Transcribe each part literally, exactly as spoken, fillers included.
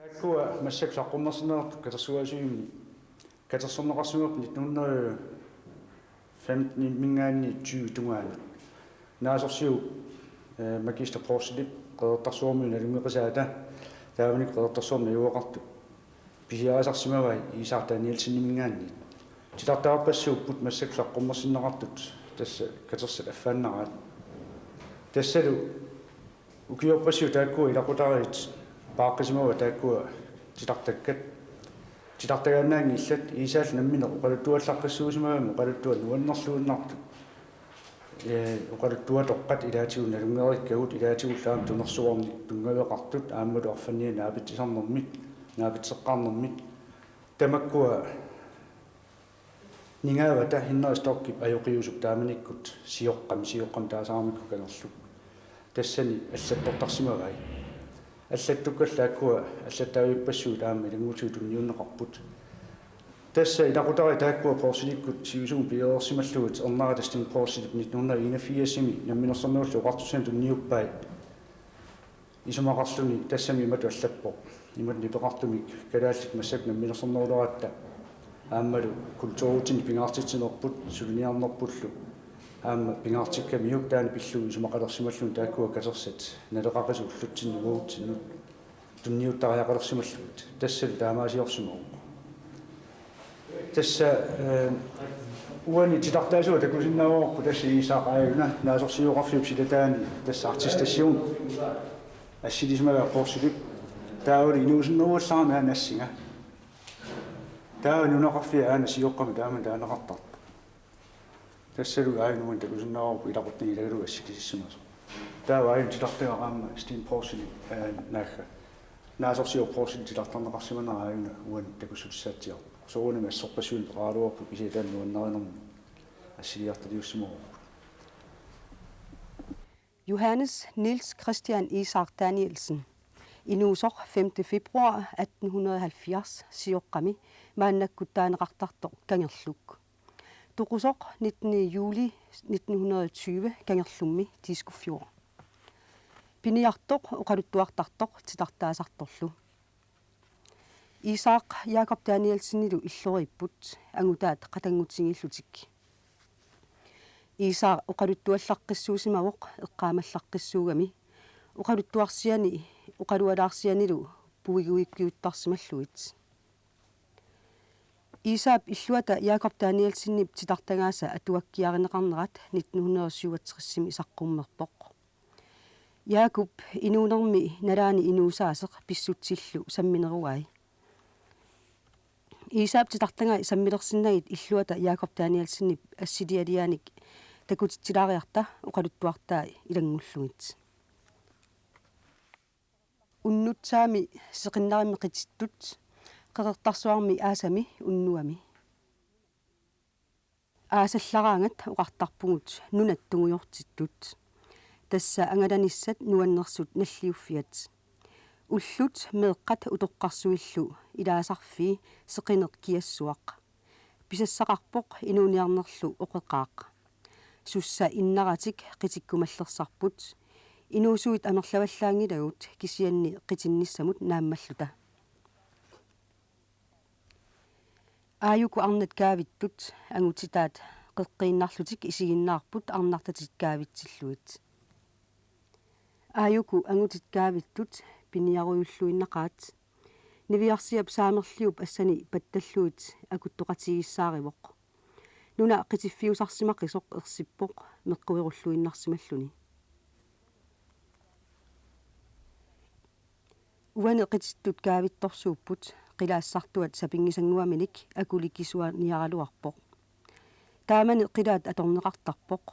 Taakkua massakkut saqqummersinneqartut katersugaasivimmi katersorneqarsimapput nitten hundrede femten-iminngaanniit tyve tungaanut. Naasorsiut, eh, magister Porselip Qeqertarsuarmiut nalunngeqisaata taamanikkut Qeqertarsuarmi najugaqartut pisiarisarsimavai Isak Danielseniminngaanniit. Titartagarpassuupput massakkut saqqummersinneqartut tassa katersat affaannaraat. Tassalu ukiorpassuit taakkua ilaqutariit paaqqisimavaat taakkua titartakkat. Titartagaannaanngillat Isaalu nammineq oqaluttuallaqqissuusimagami oqaluttuat nuannerluinnartut. Ee, oqaluttuatoqqat ilaatigut nalunngereerikkagut ilaatigullu aamma tunersuarnik tunngaveqartut aammalu arfannianik naapitsisarnermik, naapitseqqaarnermik. Tamakkua ningaavata Henrik Storchip ajoqiusup taamanikkut Sioqqami, Sioqqami taasaramikku kangerluk. Tassani allattortarsimavai. Allattukkallu taakkua allattaavippassuit aamma ilanngullugu tunniunneqarput. Tassa ilaqutariit taakkua Porselikkut sivisuumik piareersimallugit Ernarata Steen Porselip nitten hundrede enogfirsimi Namminersornerullutik Oqartussanit tunniuppai. Isumaqarluni tassami imatut allappoq. Imatut nipeqartumik kalaallit massakkut namminersorneruleratta aammalu kulturitinik pingaartitsinerput suliniarnerpullu aamma pingaartikkamiuk taanna pillugu isumaqalersimalluni taakkua katersat naleqaqisut ullutsinnut uagutsinnut tunniuttariaqalersimallugit. Tassalu taamaasiorsimavoq. Tassa, eh, uani titartaasuat takusinnaavarput tassa Isak aajuna naasorsioqarfiup silataani tassa artistassiorneq assilisimavaa Porselip. Taavalu inuusunneruallarami aana assinga. Taava nunaqarfiit aana Sioqqami taama taaneqartarpoq. Tassalu aajuna uani takusinnaavarput ilaquttat ilagalugu assilisissimasoq. Taava aajuna titartagaq aamma Steen Porselip, eh, naagga. Naasorsiup Porselip titartarneqarsimanera aajuna uani takussutissaatsiarpoq. Soorunami assorpassuinik peqaraluarpoq kisianni taanna nuannarinermik assiliartaliussimavarput. Johannes Niels Christian Isak Danielsen, inuusoq femte februar atten hundrede og halvfjerds Sioqqami maannakkut taaneqartartoq Kangerluk. Toqusoq nittende juli nitten hundrede og tyve Kangerlummi Diskofjord. Piniartoq oqaluttuartartoq titartaasartorlu. Isak Jakob Danielsenilu illoriipput angutaat qatanngutigiillutik. Isak oqaluttuallaqqissuusimavoq eqqaamallaqqissuugami oqaluttuarsiani oqalualaarsianilu puiguikkiuttarsimallugit. Isakip illuata Jakob Danielsenip titartagaasa atuakkiarineqarnerat nitten hundrede og syvogtresimi saqqummerpoq. Jakob inuunermi nalaani inuusaaseq pissutsillu sammineruai. Isakip titartagai sammilersinnagit illuata Jakob Danielsenip assilialiaanik takutitsilaariarta oqaluttuartaa ilanngullugit. Unnutsaami seqinnarimi qitittut, Qeqertarsuarmi aasami unnuami. Aasallaraangat oqartarpugut nunat tungujortittut. Tassa angalanissat nuannersut nalliuffiat. Ullut meeqqat utoqqarsuillu ilaasarfii seqineq kiassuaq. Pisassaqarpoq inuuniarnerlu oqeqaaq. Sussa innaratik qitikkumallersarput. Inuusuit amerlavallaanngilagut kisianni qitinnissamut naammalluta. Aajuku arnat kaavittut angutitaat qeqqiinnarlutik isiginnaarput arnartatit kaavitsillugit. Aajuku angutit kaavittut piniarujulluinnaqaat. Niviarsiap saamerliup assani pattallugit akuttoqatigiissaarivoq. Nuna qitiffiusarsimaqisoq ersippoq meqquerulluinnarsimalluni. Uani qitittut kaavittorsuupput, qilaassartuat sapinngisannguaminik akulikisuniaraluarpoq. Taamani qilaat atorneqartarpoq,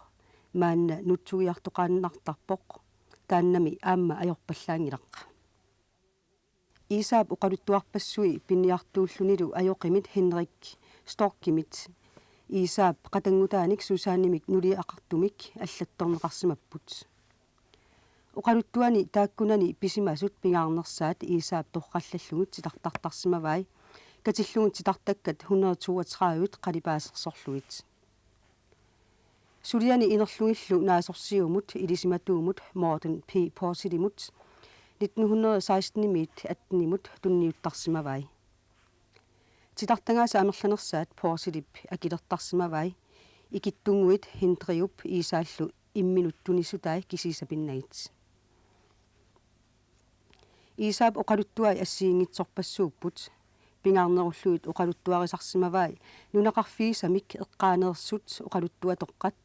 maanna nutsugiartoqaannartarpoq, taannami aamma ajorpallaanngilaq. Isakip oqaluttuarpassui piniartuullunilu ajoqimit Henrik Storchimit Isakip qatanngutaanik Susannimik nuliaqartumik allattorneqarsimapput. Oqaluttuani taakkunani pisimasut pingaarnersaat Isakip torrallallugit titartartarsimavai, katillugit titartakkat hundrede toogtredive qalipaasersorlugit. Suliani inerlugillu naasorsiumut ilisimatuumut Morten P. Porselimut nitten hundrede seksten-imiit atten-imut tunniuttarsimavai. Titartagaasa amerlanersaat Porselip akilertarsimavai, ikittunnguit Hendriup Iisaallu imminut tunissutai kisiisa pinnagit. Iisaap oqaluttuai assigiinngitsorpassuupput. Pingaarnerullugit oqaluttuarisarsimavai nunaqarfigisamik eqqaaneersut oqaluttuatoqqat.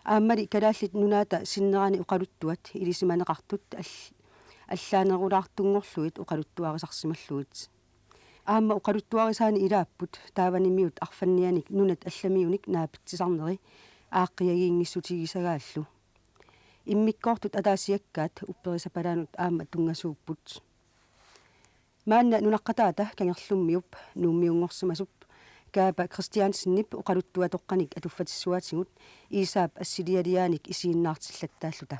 Aammali Kalaallit Nunaata sinnerani oqaluttuat ilisimaneqartut all-, allaanerulaartunngorlugit oqaluttuarisarsimallugit. Aamma oqaluttuarisaani ilaapput taavanimiut arfannianik nunat allamiunik naapitsisarneri aaqqiagiinngissutigisagaallu. Immikkoortut ataasiakkaat upperisapalaanut aamma tunngasuupput. Maanna nunaqqataata Kangerlummiup Nuummiunngorsimasup Kaapa Kristiansenip oqaluttuatoqqanik atuffatissuaatigut Iisaap assilialiaanik isiginnaartillattaalluta.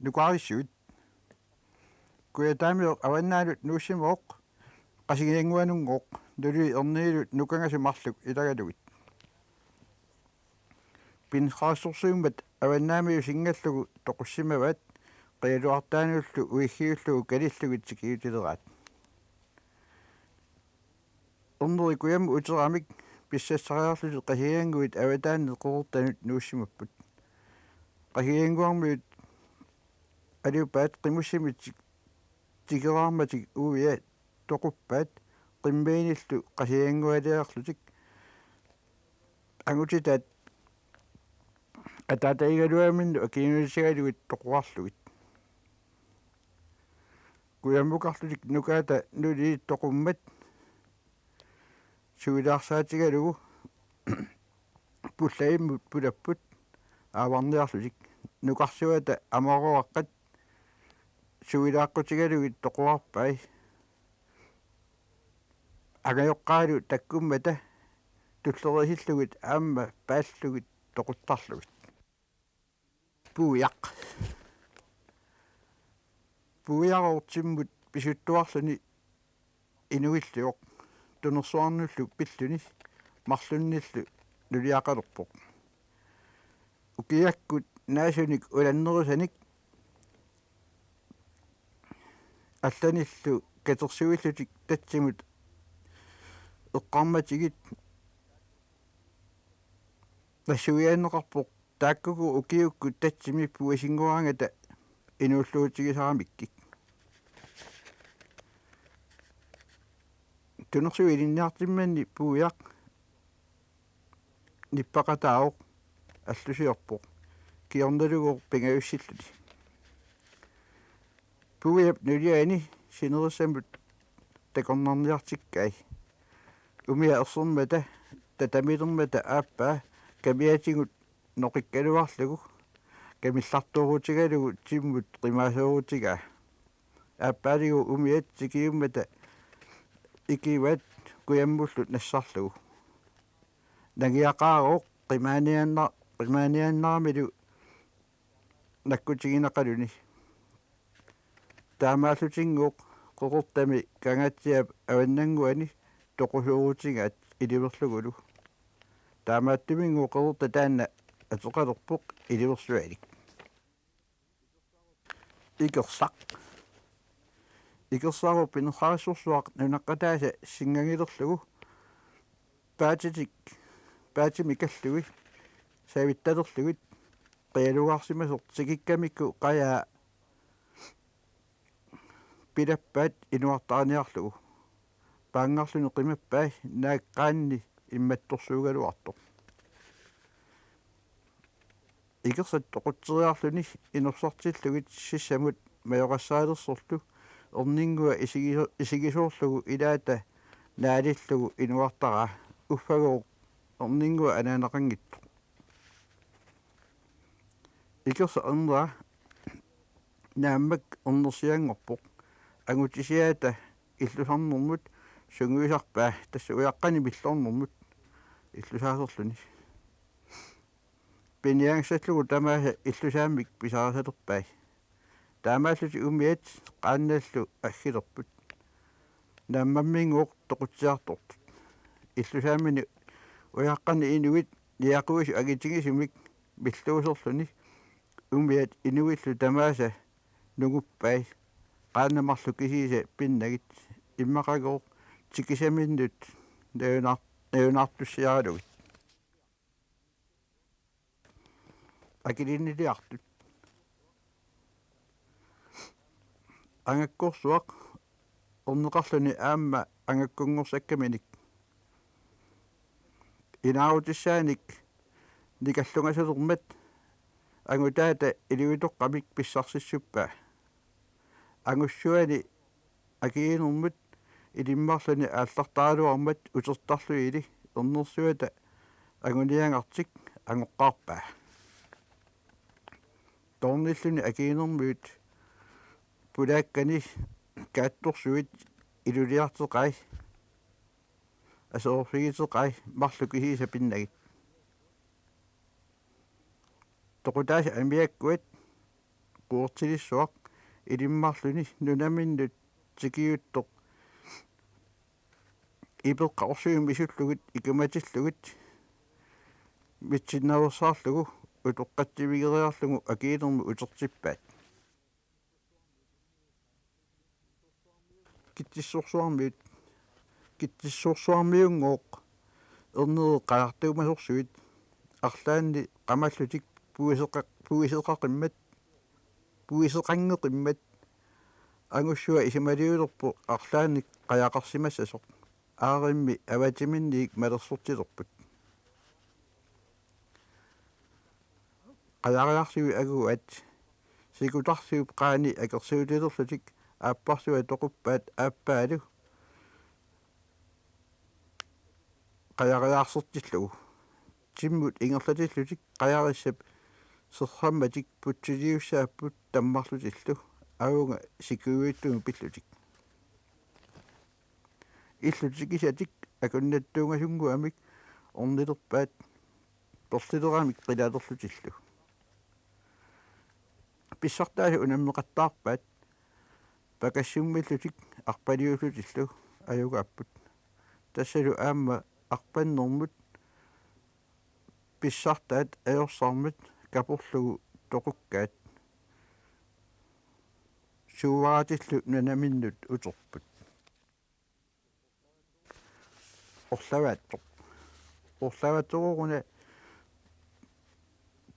Nukaarissut. Kujataamiut avannaanut Nuussimooq, Qasigiannguanunngooq, nuli erniilu nukangasut marluk ilagalugit. Pinnersaasorsuummat avannaamiut singallugu toqussimavaat, qialuartaanullu uiggiullugu kalillugit tikiutileraat. Ernerit kujammut uteramik pissassariarlutik Qasigiannguit avataanit qeqertanut nuussimapput. Qasigiannguarmiut aliuppaat qimussimik tik-, tikeraarmatik uia toquppaat qimmiinillu Qasigianngualiarlutik angutitaat ataatagigaluaminnut akiunnissutigalugit toqorarlugit. Kujammukarlutik nukaata nuli toqummat suilaarsaatigalugu pullagimmut pulapput aavarniarlutik. Nukarsuata amaroraqqat suilaaqqutigalugit toqorarpai. Angajoqqaalu takkummata tullerisillugit aamma paallugit toquttarlugit. Puiaq. Puiarooq timmut pisuttuarluni inuillugu tunersuarnullu pilluni marlunnillu nuliaqalerpoq. Ukiakkut naasunik ulannerusanik allanillu katersuillutik tatsimut eqqarmatigit nassuiaanneqarpoq taakkuku ukiukkut tatsimi puisinnguarangata inuulluutigisaramikkik. Tunersuit ilinniartimmanni puiaq nippaqataavoq allusiorpoq kiornalugooq pingajussilluni. Puiap nuliani sinerissamut takornarniartikkai. Umiaq ersermata tatamilermata aappaa kamiatigut noqikkaluarlugu kamillartoorutigalugu timmut qimaasoorutigaa. Aappaaligu umiat tikiummata ikivaat kujammullu nassarlugu. Nangiaqaarooq qimaaniaanna-, qimaaniaannaramilu nakkutiginaqaluni. Taamaallutinngooq qeqertami Kangaatsiap avannannguani toqusoorutigaat iliverlugulu. Taamaattuminngooq qeqertat taanna ateqalerpoq iliversualik. Ikersaq. Ikersarooq pinnersaassorsuaq nunaqqataasa sinngagilerlugu paatitik, paatimik kallui savittalerlugit qialugaarsimasoq tikikkamikku qajaa pilappaat inuartarniarlugu. Paanngarluni qimappai naak qaanni immattorsuugaluartoq. Ikersat toqutseriarluni inersartillugit sissamut majoqassaalersorlu erninnguaq isigiso-, isigisoorlugu ilaata naalillugu inuartaraa uffagooq erninnguaq anaanaqanngitsoq. Ikersap ernera naammak ernersianngorpoq. Angutisiaata illusarnermut sungiusarpaa tassa ujaqqani millornermut illusaaserluni. Piniagassallugu tamaasa illusaammik pisarisalerpai. Taamaallutik umiat qaannallu aggilerput. Naammamminngooq toqutsiartortut. Illusaammini ujaqqani inuit niaquisut angitigisumik milluuserluni umiat inuillu tamaasa nunguppai, qaannat marluk kisiisa pinnagit, immaqagooq tikisaminnut najunaar-, najunaartussiaralugit. Akilinniliartut. Angakkorsuaq erneqarluni aamma angakkunngorsakkaminnik. Inaarutissaanik nikallungasulermat angutaata ilivitoqqamik pissarsissuppaa. Angussuani akiinermut ilimmarluni aallartaraluarmat utertarlugili ernersuata anguniagartik angoqqaarpaa. Toornilluni akiinermiut pulaakkani kaattorsuit iluliarteqai, aserorfigiteqai marluk kisiisa pinnagit. Toqutaasa amiakkuat quertilissuaq ilimmarluni nunaminnut tikiuttoq ipeqqat orsuit misullugit ikumatillugit mitsinnaveersaarlugu utoqqatsivigeriarlugu akiinermut utertippaat. Kitsissorsuarmiut, kitsissorsuarmiunngooq ernerit qajartuumasorsuit arlaanni qamallutik puiseqa-, puiseqaqimmat, puiseqanngeqimmat, angussua isumaliulerpoq arlaannik qajaqarsimassasoq, aarimmi avatiminniit malersortilerput. Qajariarsuit aguaat sikutarsuup qaani akersuutilerlutik aapparsuaq toquppaat aappaalu qajariarsertillugu. Timmut ingerlatillutik qajarissap serrammatik putsiliussaapput tammarlutillu, avunga sikuiuittumik pillutik. Illut tikisatik akunnattuungasunnguamik ornilerpaat perlileramik qilalerlutillu. Pissartaasa unammeqattaarpaat pakassummillutik arpaliullutillu ajugaapput. Tassalu aamma arpannermut pissartaat ajorsarmat kaporlugu toqukkaat suuaratillu nunaminnut uterput. Orlavaattoq. Orlavaattoq una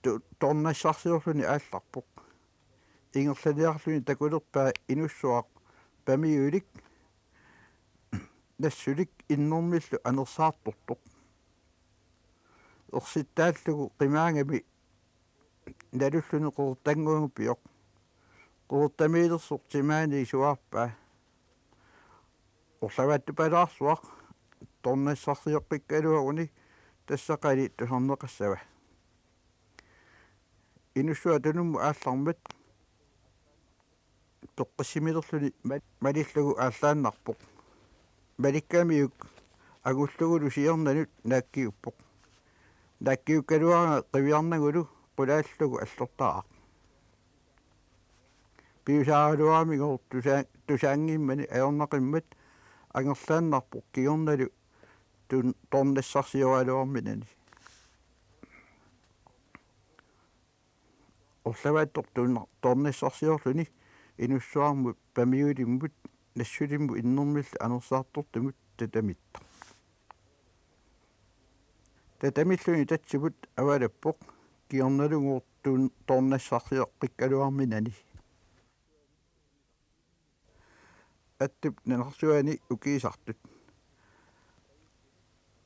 tu-, tornassarsiorluni aallarpoq. Ingerlaniarluni takulerpaa inussuaq pamiulik nassulik innermillu anersaartortoq. Ersittaallugu qimaagami nalulluni qeqertannguamut pioq. Qeqertamiilersoq timaani suaarpaa. Orlavaattupalaarsuaq tornassarsioqqikkaluaruni tassa qali tusarneqassava. Inussuaq tunummut aallarmat peqqissimilerluni ma-, malillugu aallaannarpoq. Malikkamiuk angullugulu siornanut naakkiuppoq. Naakkiukkaluarani qiviarnagulu qulaallugu allortaraq. Piusaaraluaramigooq tusa-, tusaanngimmani ajornaqimmat angerlaannarpoq kingornalu tun-, tornassarsioraluarminani. Orlavaattoq tun-, tornassarsiorluni inussuarmut pamiulimmut nassulimmut innermillu anersaartortumut tatamittoq. Tatamilluni tatsimut avalappoq kingornalugooq tun-, tornassarsioqqikkaluarminani. Attup nunarsuani ukiisartut.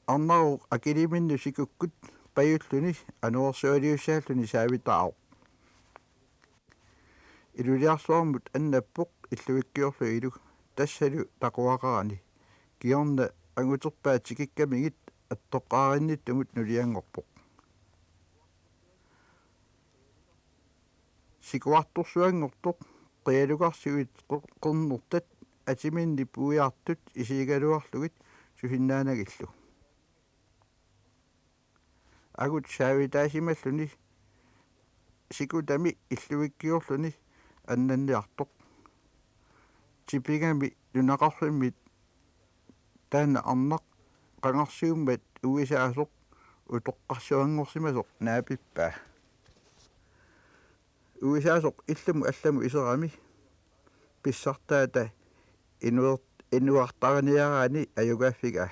Arnarooq akiliminnut sikukkut pajulluni anorersualiussaalluni saavitaavoq. Iluliarsuarmut annappoq illuikkiorluilu tassalu taquaqarani. Kingorna anguterpaat tikikkamigit attoqqaarinnittumut nulianngorpoq. Sikuartorsuanngortoq qialugarsuit qe-, qernertat atiminnik puiartut isigigaluarlugit susinnaanagillu. Angut saavitaasimalluni sikutami illuikkiorluni annanniartoq. Tipigami nunaqarfimmi taanna arnaq qangarsuummat uisaasoq utoqqarsuanngorsimasoq naapippaa. Uisaasoq illamut allamut iserami pissartaata inuert-, inuartariniaraani ajugaaffigaa.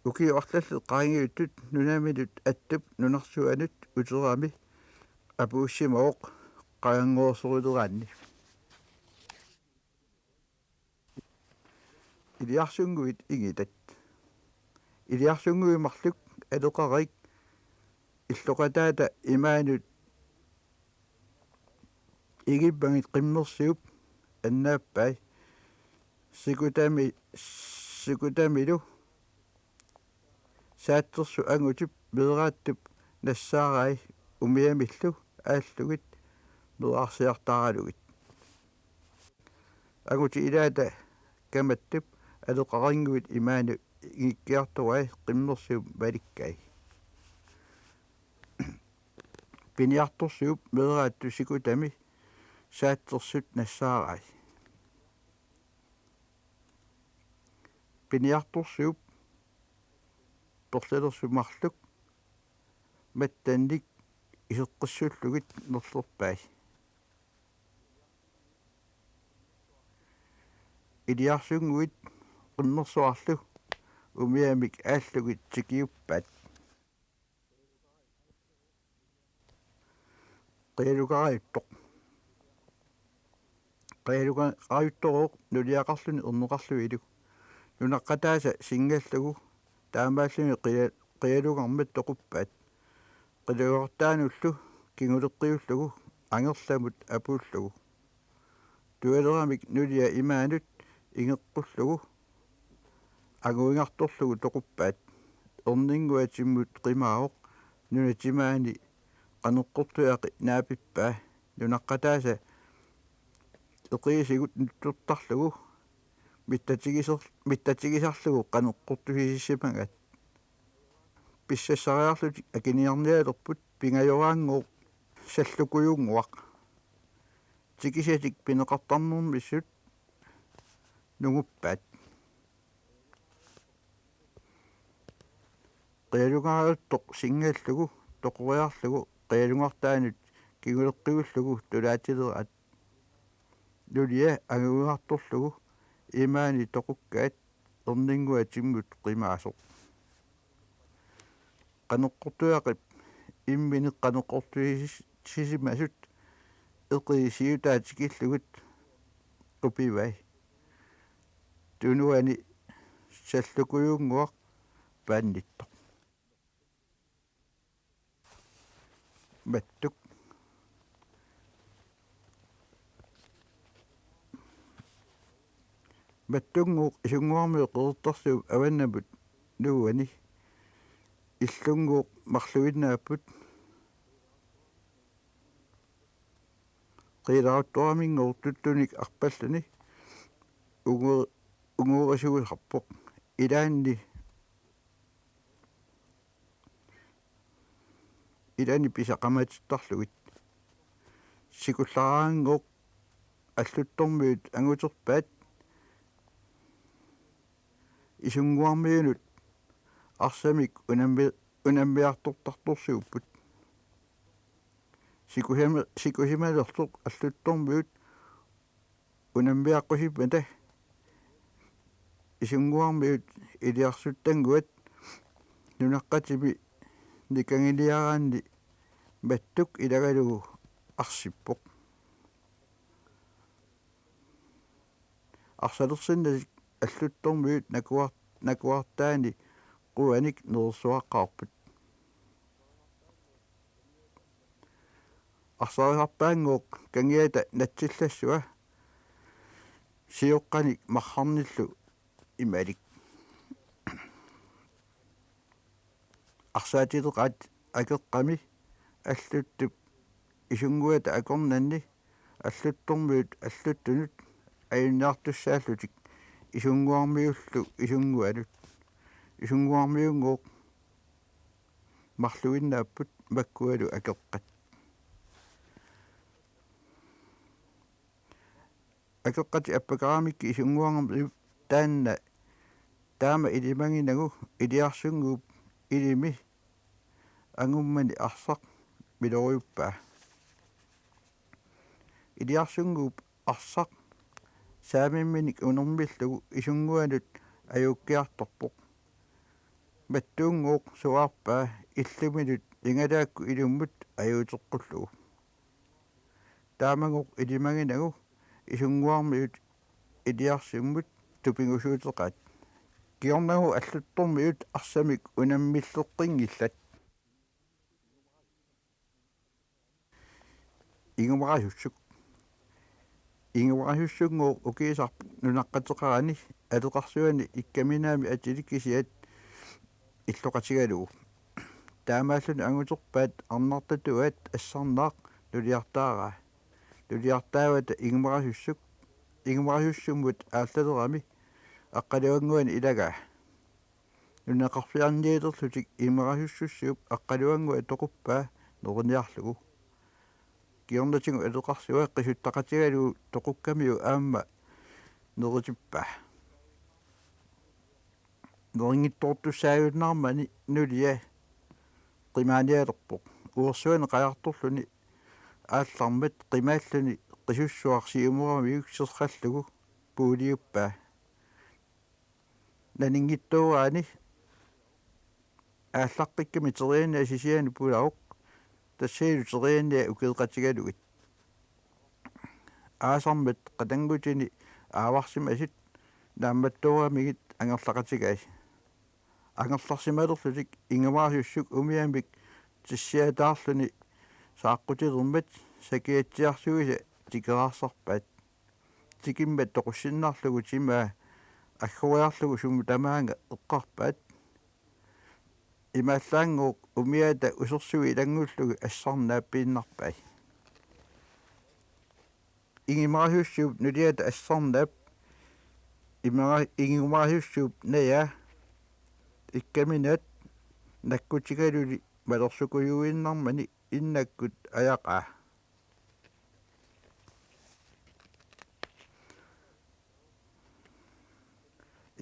Ukiut arlallit qaangiuttut nunaminut attup nunarsuanut uterami apuussimavoq qanganngorsorileraanni. Iliarsunnguit ingitat. Iliarsunnguit marluk aleqarik illoqataata imaanut ingimmagit qimmersiup annaappai. Sikutami-, sikutamilu saatsersut angutip meeraattup nassaarai umiamillu aallugit meerarsiartaaralugit. Angutit ilaata kamattup aleqarinnguit imaanut ingikkiartorai qimmersiup malikkai. Piniartorsiup meeraattup sikutami saatsersut nassaarai. Piniartorsiup perlalersut marluk mattannik iseqqissullugit nerlerpai. Iliarsunnguit qimmersuarlu umiamik aallugit tikiuppaat. Qialukarajuttoq. Qialukarajuttorooq nuliaqarluni erneqarlunilu. Nunaqqataasa singallugu taamaalluni qia-, qialugarmat toquppaat. Qialugartaanullu kinguleqqiullugu angerlamut apuullugu. Tualeramik nulia imaanut ingeqqullugu anguigartorlugu toquppaat. Erninnguatimmut qimaavoq nunap timaani qaneqqortuaqi naapippaa. Nunaqqataasa eqiisigut nuttortarlugu mittatigiser-, mittatigisarlugu qaneqqortusissimagaat. Pissassariarlutik akiniarnialerput pingajoraanngooq Sallukujunnguaq. Tikisatik pineqartarnermissut nunguppaat. Qialukarajuttoq singallugu toqoriarlugu qialugartaanut kinguleqqiullugu tulaatileraat. Nulia anguigartorlugu imaani toqukkaat erninnguatimmut qimaasoq. Qaneqqortuaqip imminik qaneqqortusisimasut eqiit siutai tikillugit qupivai. Tunuani Sallukujunnguaq paannittoq. Mattuk. Mattunngooq Isunnguarmiut Qeqertarsuup avannamut nuuani. Illunnguuq marluinnaapput. Qiilaaruttoraminngooq tuttunik arpalluni ungu-, unguerisuusarpoq. Ilaanni, ilaanni pisaqamatittarlugit. Sikullaraanngooq Alluttormiut anguterpaat Isunnguarmiunut arsamik unammi-, unammiartortartorsiupput. Sikusima-, sikusimalersoq Alluttormiut unammiaqqusimmata Isunnguarmiut iliarsuttannguat nunaqqatimi nikanginiaraanni Mattuk ilagalugu arsippoq. Arsalersinnatik Alluttormiut nakuar-, nakuartaani quanik nerersuaqqaarput. Arsarisarpaanngooq kangiata natsillassua sioqqanik marrarnillu imalik. Arsaatileqaat akeqqami Alluttup Isunnguata akornanni Alluttormiut Alluttunut ajunniartussaallutik Isunnguarmiullu Isunnguanut. Isunnguarmiunngooq marluinnaapput makkualu akeqqat. Akeqqat appakaramikkit Isunnguarmiut taanna taama ilimaginagu iliarsunnguup ilimi angummani arsaq milorujuppaa. Iliarsunnguup arsaq saamimminik unermillugu isunnguanut ajuukkiartorpoq. Mattuunngooq suaarpaa illuminut ingalaakkut ilummut ajuuteqqullugu. Taamagooq ilimaginagu isunnguarmiut iliarsummut tupigusuuteqaat. Kingornagooq alluttormiut arsamik unammilleqqinngillat. Ingumarasussuk. Ingumarasussungooq ukiisarput nunaqqateqarani aleqarsuani ikkaminaami atilik kisiat illoqatigalugu. Taamaalluni anguterpaat arnartatuaat assarnaaq nuliartaaraa. Nuliartaavata ingumarasussummut aallaleramik aqqaluannguani ilagaa. Nunaqarfiarnialerlutik ingumarasussuup aqqaluannguaq toquppaa neriniarlugu. Kingornatigut aleqarsua qisuttaqatigalugu toqukkamiuk aamma neritippaa. Nerinngitsoortussaajunnaarmani nulia qimaanialerpoq. Uersuani qajartorluni aallarmat qimaalluni qisussuaq siumoramiuk serrallugu puuliuppaa. Naninngitsuuraani aallaqqikkami terianniaq sisiani pulaavoq, tassalu terianniaq ukeeqatigalugit. Aasarmat qatanngutini aavarsimasut naammattuuramigit angerlaqatigai. Angerlarsimalerlutik ingumarasussuk umiamik tissiataarluni saaqqutilermat sakiatsiarsuisa tikeraarsarpaat. Tikimmat toqussinnarlugu timaa aggoriarlugu sumut tamaanga eqqarpaat. Imaallaanngooq umiata usersui ilanngullugit assarnaap piinnarpai. Ingumarasussooq nuliata assarnaap imara-, ingumarasussooq najaa ikkaminaat nakkutigaluni malersukujuinnarmani innakkut ajaqaa.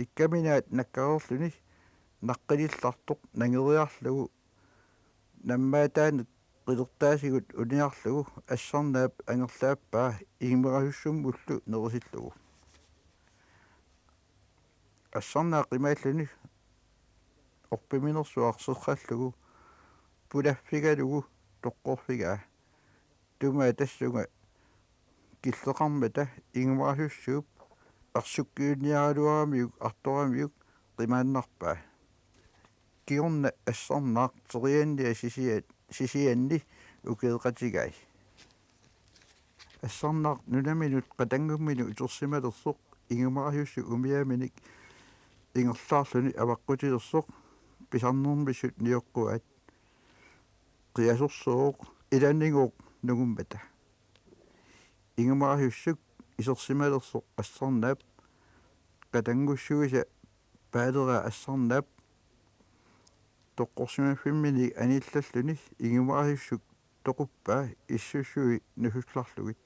Ikkaminaat nakkareerluni naqqilillartoq nangeriarlugu nammaataanut qilertaasigut uniarlugu assarnaap angerlaappaa ingumarasussumullu nerisillugu. Assarnaaq qimaalluni orpiminersuaq serrallugu pulaffigalugu toqqorfigaa. Tumaa tassunga killeqarmata ingumarasussooq arsukkiunniaraluaramiuk artoramiuk qimaannarpaa. Kingorna assarnaaq terianniaq sisia-, sisianni ukeeqatigai. Assarnaaq nunaminut qatanngumminut utersimalersoq ingumarasussooq umiaminik ingerlaarluni avaqqutilersoq pisarnermissut nioqquaat. Qiasorsooq ilanigooq nungummata. Ingumarasussooq isersimalersoq assarnaap qatanngussuisa paaleraa assarnaap toqqorsimaffimminik anillalluni ingumarasussooq toquppaa issussui nusullarlugit.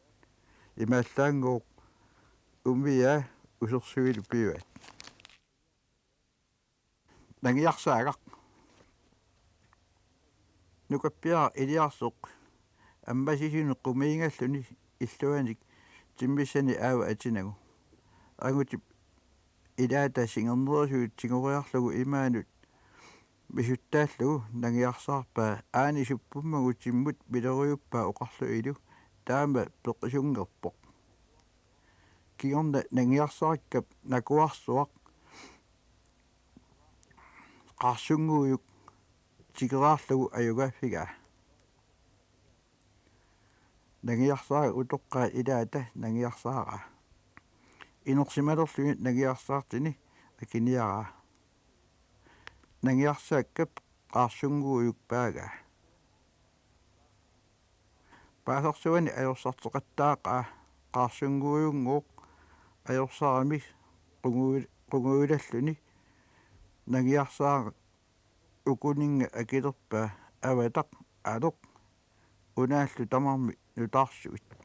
Imaallaanngooq umiaa usersuilu pivaat. Nangiarsaagaq. Nukappiaraq iliarsoq ammasisuni qumiingalluni illuanik timmissani aava atinagu. Angutip ilaata singernerusut tigoriarlugu imaanut misuttaallugu nangiarsaarpaa, aani suppummagu timmut miloriuppaa oqarluilu taama peqisunngerpoq. Kingorna nangiarsaarikkap nakuarsuaq qaarsunnguujuk tikeraarlugu ajugaaffigaa. Nangiarsaagaq utoqqaat ilaata nangiarsaaraa. Inersimalerluni nangiarsaartini akiniaraa. Nangiarsaakkap qaarsunnguujuk paagaa. Paasarsuani ajorsarteqattaaqaa qaarsunnguujunngooq ajorsarami qungui-, qunguilalluni nangiarsaaq ukuninnga akilerpaa avataq aloq unaallu tamarmik nutaarsuit.